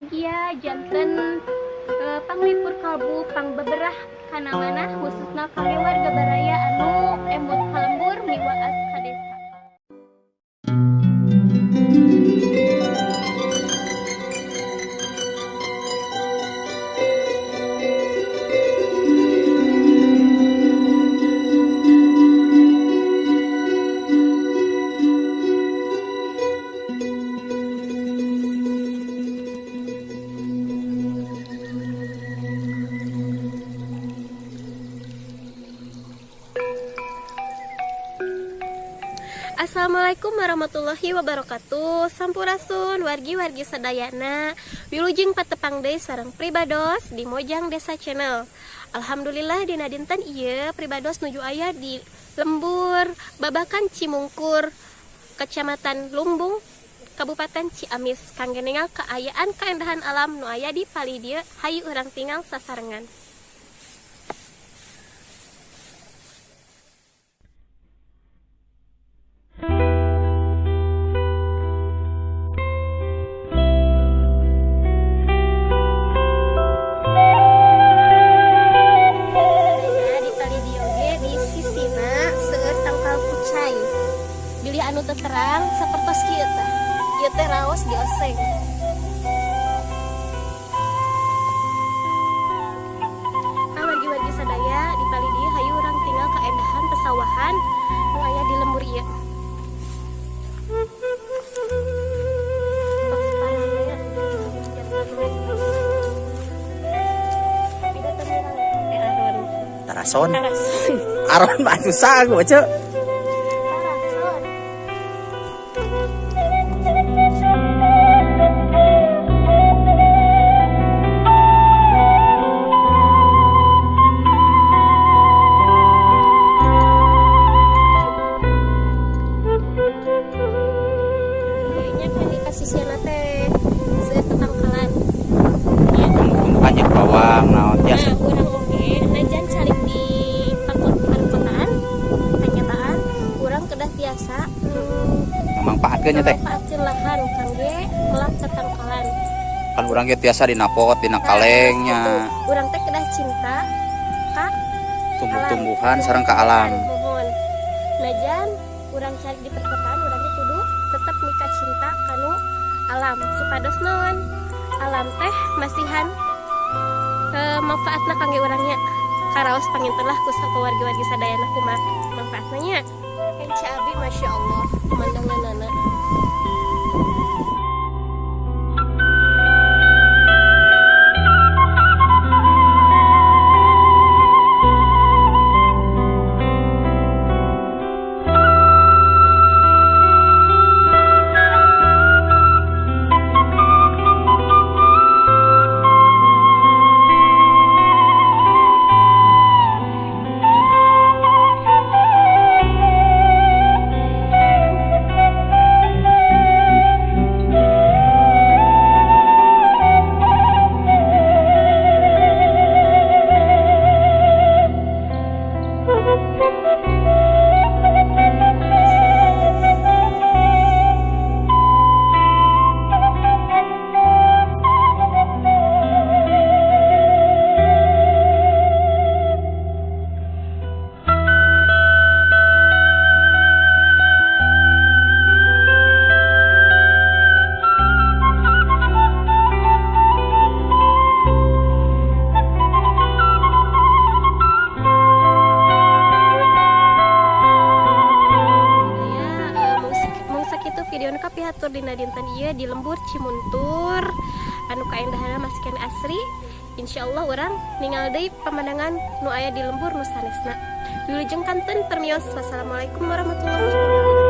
Bahagia janten panglipur kalbu pangbeberah kana manah khususna kangge warga baraya anu emut ka lembur miwaas ka desa. Assalamualaikum warahmatullahi wabarakatuh. Sampurasun wargi-wargi sadayana. Wilujeng patepang deui sareng pribados di Mojang Desa Channel. Alhamdulillah dina dinten ieu pribados nuju aya di lembur Babakan Cimungkur, Kecamatan Lumbung, Kabupaten Ciamis. Kangge ningal kaayaan kaendahan alam nu aya di palih dieu, hayu urang tingal sasarengan. Di palih dieu oge di sisina seueur tangkal kucai. Bilih anu teu terang sapertos kieu tah. Ieu teh raos dioseng. Nah, wargi-wargi sadaya di palih dieu hayu urang tingal kaendahan pesawahan nu aya di lembur ieu. Tos parame. Tidak terang teh aron. Tarason. Tarason. Aron mah susah aku baca. Tarason. Kayaknya kan di pasisiana teh seueur tetangkalan. Iya, tumbuh-tumbuhan jeung bawang naon tiasa. Nah, urang oge najan calik di perkotaan, kenyataan urang kedah tiasa Mangpaatkeun nya teh. Mangpaatkeun lahan kangge melak tetangkalan. Kan urang ge tiasa dina pot, dina kalengnya. Nah, gitu. Urang teh kedah cinta ka tumbuh-tumbuhan sareng ka alam. Muhun. Najan urang calik di perkotaan urang ge kudu tetep mika cinta kanu alam supados naon alam teh masihan manfaatna kangge urangnya. Karaos panginten lah ku sakeluarga-wargi sadayana kumaha manfaatna nya. Enca abi masya Allah pemandanganana. Video nu kapihatur dina dinten ieu di lembur Cimuntur anu kaendahanna masih keneh asri. Insyaallah urang ningal deui pemandangan nu aya di lembur nu sanesna. Wilujeng kanten permios. Wassalamualaikum warahmatullahi wabarakatuh.